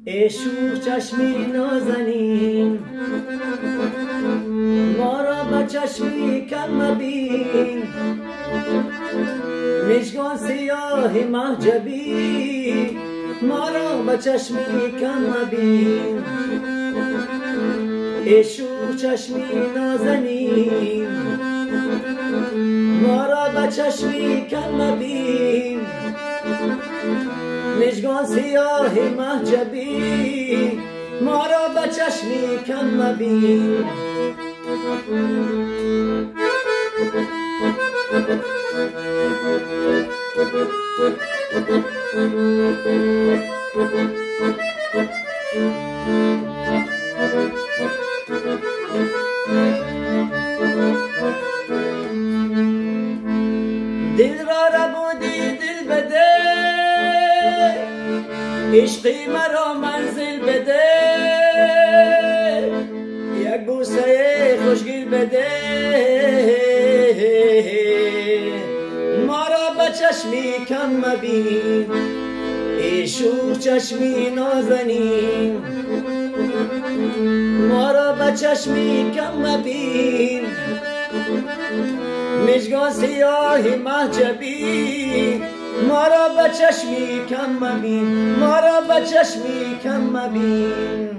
ای شوخ چشمی نازنین، ما را به چشمی کم مبین. مژگان سیاه محجبی، ما را به چشمی کم مبین. ای شوخ چشمی نازنین، ما را به چشمی کم مبین. مژگان سیاه محجبی، ما را به چشمی کم مبین. دل را ربودی دل بده، عشقی مرا منزل بده، یک بوسه خوشگل بده، ما را به چشمی کم مبین. ای شوخ چشمی نازنین، ما را به چشمی کم مبین. مژگان سیاه محجبی، ما را به چشمی کم مبین، ما را به چشمی کم مبین.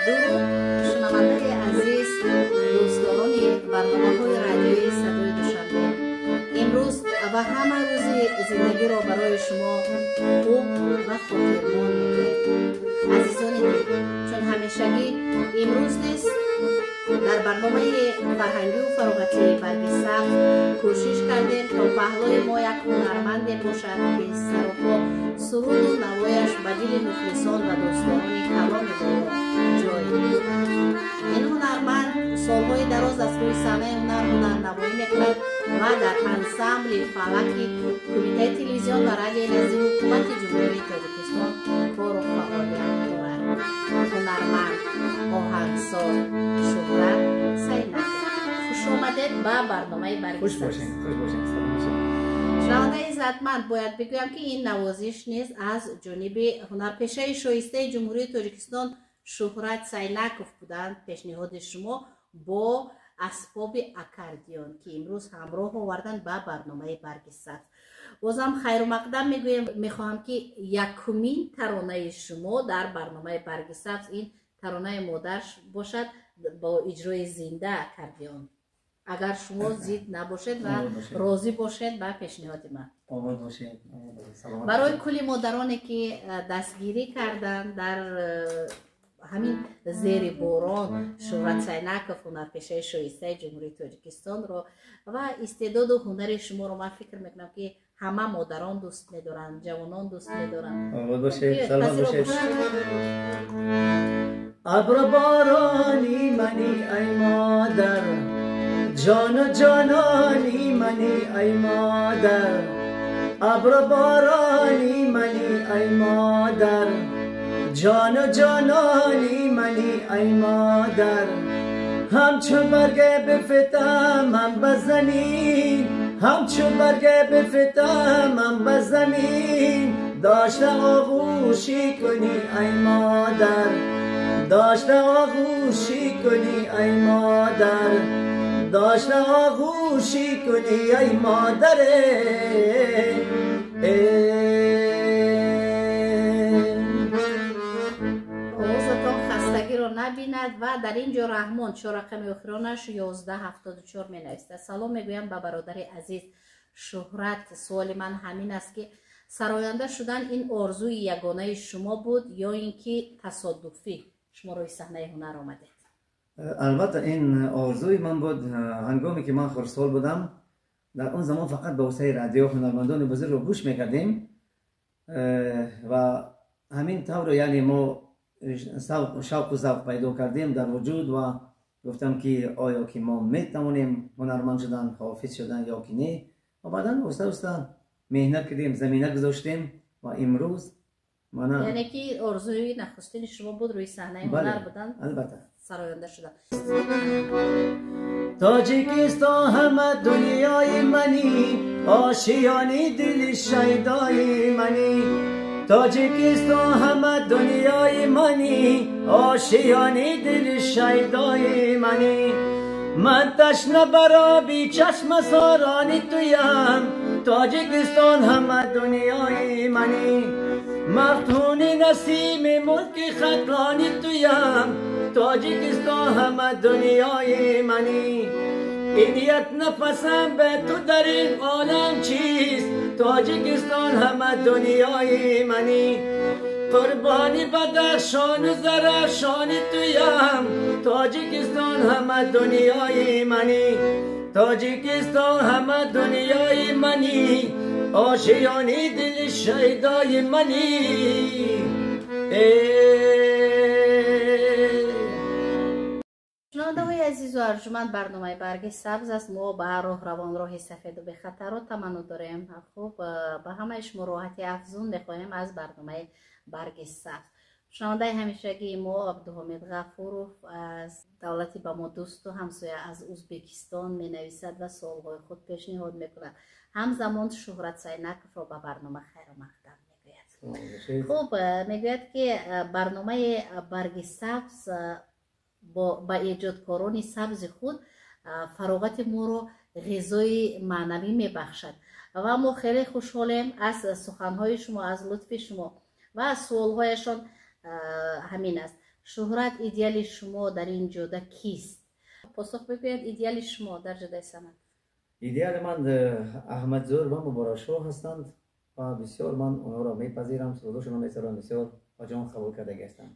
Дуруд, шунавандаи азиз, дӯстдорони барномаҳои радиои Садои Душанбе. Имрӯз ва ҳама рӯзи зиндагиро барои шумо хуб ва хотирмон мекунем. Азизони дил, чун ҳамешагӣ имрӯз низ дар барномаи фарҳангию фароғатии Барги Сабз кӯшиш кардем, то паҳлӯи мо як ҳунарманде бошад, ки саропо суруду навояш ба дили мухлисон ва дӯстдорони каломи мо ҷой гирифтанд. Ин ҳунарманд солҳои дароз аз рӯи саҳнаи ҳунар ҳунарнамоӣ мекунад ва дар ансамбли Фалаки Кумитаи телевизион ва радиои назди Ҳукумати Ҷумҳурии Тоҷикистон кору фаъолият дорад. Ҳунарманд, оҳангсоз Шуҳрат Сайнаков, хушомадед ба барномаи Барги Хуш Сабз. бошед, хуш бошед, салом бошед. Шунавандаи иззатманд, бояд бигӯям, ки ин навозиш низ аз ҷониби ҳунарпешаи шоистаи Ҷумҳурии Тоҷикистон Шуҳрат Сайнаков буданд, пешниҳоди шумо бо асбоби аккордеон, ки имрӯз ҳамроҳ оварданд ба барномаи Барги Сабз. Бозам хайрумақдам мегӯем. Мехоҳам, ки якумин таронаи шумо дар барномаи Барги Сабз ин таронаи модар бошад бо иҷрои зинда аккордеон, агар шумо зид набошед ва Обод бошед. розӣ бошед ба пешниҳоди ман. Обод бошед, обод бошед, саломат Барои бошед. кулли модароне, ки дастгирӣ карданд дар ҳамин зери борон Шуҳрат Сайнаков, ҳунарпешаи шоистаи Ҷумҳурии Тоҷикистонро, ва истеъдоду ҳунари шуморо, ман фикр мекунам, ки ҳама модарон дӯст медоранд, ҷавонон дӯст медоранд. Обод бошед, Биёед, саломат пазиро бошед. бошед. ابر بارانی منی ای مادر، جان و جانانی منی ای مادر. ابر بارانی منی ای مادر، جان و جانانی منی ای مادر. همچو برگ بفتم هم به زمین، همچو برگ بفتم هم به زمین. داشته آغوشی کنی ای مادر، داشته آغوشی کنی ای مادر، داشته آغوشی کنی ای مادر. Овозатон хастагиро набинад. Ва дар ин ҷо Раҳмон, чор рақами охиронаш 1174, менависад: «Салом мегӯям ба бародари азиз Шуҳрат. Суоли ман ҳамин аст, ки сароянда шудан ин орзуи ягонаи шумо буд ё ин ки тасодуфӣ шумо рӯи саҳнаи ҳунар омадед?» Албатта, ин орзуи ман буд. Ҳангоме ки ман хурдсол будам, дар он замон фақат ба воситаи радио ҳунармандони бузургро гӯш мекардем ва ҳамин тавр, яъне мо шавқу завқ пайдо кардем дар вуҷуд ва гуфтам, ки оё ки мо метавонем ҳунарманд шудан, ҳофиз шудан ё ки не. Ва баъдан оста оста меҳнат кардем, замина гузоштем ва имрӯз мана. Яъне ки орзуи нахустини шумо буд рӯи саҳнаи Бале, ҳунар будан, албатта. сароянда шудан. Тоҷикистон ҳама дунёи мани. آشیانی دل شیدای منی تاجیکستان همه دنیای منی آشیانی دل شیدای منی من تشنه برا بی چشم سارانی تویم تاجیکستان همه دنیای منی مفتون نسیم ملک خطلانی تویم تاجیکستان همه دنیای منی این یک نفسم به تو در این عالم چیست تاجیکستان همه دنیای منی قربانی بدخشان و زرافشان تویم تاجیکستان همه دنیای منی تاجیکستان همه دنیای منی آشیانی دل شیدای منی. шунавандаҳои азизу арҷуманд, барномаи «Барги сабз» аст. Мо ба роҳравон роҳи сафеду бехатарро таманно дорем. Хуб, ба ҳамаи шумо роҳати афзун мехоҳем аз барномаи «Барги сабз». Шунавандаи ҳамешагии мо Абдуҳомид Ғафуров аз давлати ба мо дӯсту ҳамсоя, аз Узбекистон менависад ва суолҳои худ пешниҳод мекунад. Ҳамзамон Шуҳрат Сайнаковро ба барнома хайрумақдам мегӯяд. Хуб, мегӯяд, ки барномаи «Барги сабз» ба эҷодкорони сабзи худ фароғати моро ғизои маънавӣ мебахшад ва мо хеле хушҳолем аз суханҳои шумо, аз лутфи шумо. Ва суолҳояшон ҳамин аст: Шуҳрат, идеали шумо дар ин ҷода кист? Посух бигӯяд, идеали шумо дар ҷодаи санъат. Идеали ман Аҳмадзоҳир ва Муборакшоҳ ҳастанд ва бисёр ман онҳоро мепазирам, сурудошонро месароям, бисёр ба ҷон қабул кардагӣ ҳастам.